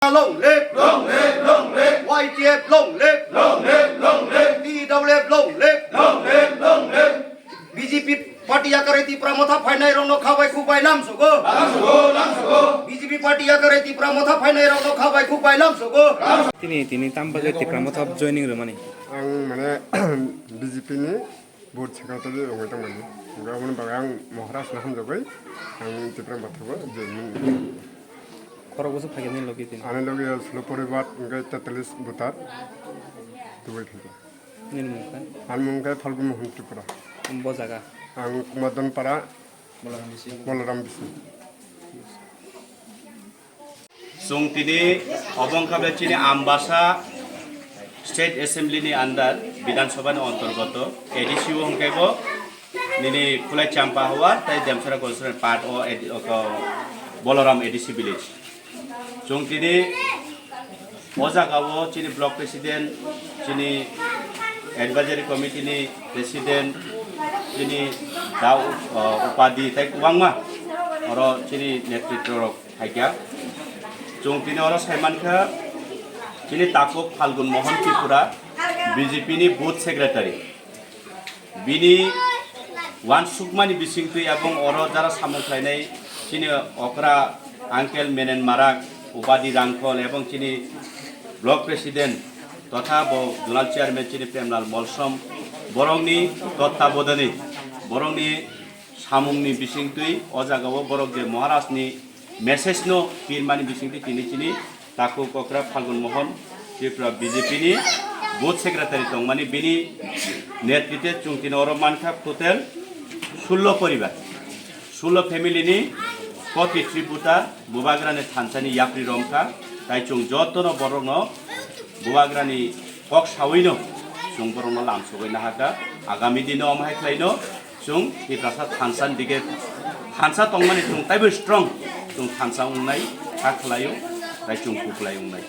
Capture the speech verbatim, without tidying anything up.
Long live! Long live! Long live! Y T F long live! Long live! Long live! T W F long live! Long live! Long live! B J P party yakarwi Tipra Motha phainai rokno khabai khukbai lamsogo. Lamsogo, lamsogo. B J P party yakarwi Tipra Motha phainai rokno khabai khukbai lamsogo. Tini, tini tam bagwi Tipra Motha joining rwmani? Ang mane B J P ni Board secretary rwngwi tongmani. Hwnkhe aboni bagwi ang Maharaj no hamjagwi ang Tipra Motha o joining. Khorok bwswk phaikha nini logi tini? Ani logi sulo poribar hwnkhe tetalis voter tubui phaikha. Nini mung kha? Ani mung khe Phalgun Mohan Tripura. Bo jaga? Ang Madanpara, Bolaram Bising. Bolaram Bising. Chwng tini obo wngkha ble chini Ambasa State Assembly ni under Bidhan Sabha ni ontorgoto A D C o hwnkhe bo nini Khulai Champa Hawar tei Demsara Constituency part o A D, o ko Bolaram A D C village. Chwng tini o jaga o chini block president, chini advisory committee ni president, chini da, uh, upadi tei kwbangma oro chini netritro rok phaikha. Chwng tini oro sai mankha, chini takhuk Phalgun Mohan Tripura, B J P ni booth secretary. Bini uansukmani bisingtwi ebong oro jara samung khlainai chini okra uncle Menen Marak, upadi Rangkhol ebong chini block president totha bo zonal chairman chini Premlal Molsom, borokni tottabodani, borokni samungni bisingtwi o jagao borok je Maharajni message no pirmani bisingtwi tini chini takhuk okra Phalgun Mohan Tripura B J P ni booth secretary tongmani bini netritwe chwng tini oro mankha total sullo poribar, sullo family ni koti Tripura Bubagrani thansani yapri romkha, tai chwng jotono borokno Bubagrani kok sawino chwng borokno lamsogwi nahakha. Agami dino omo hai khlaino chwng Tiprasa thansa dige thansa tongmani chwng taibo strong chwng thansa wngnai kha khlaio, tai chwng kuklai wngnai.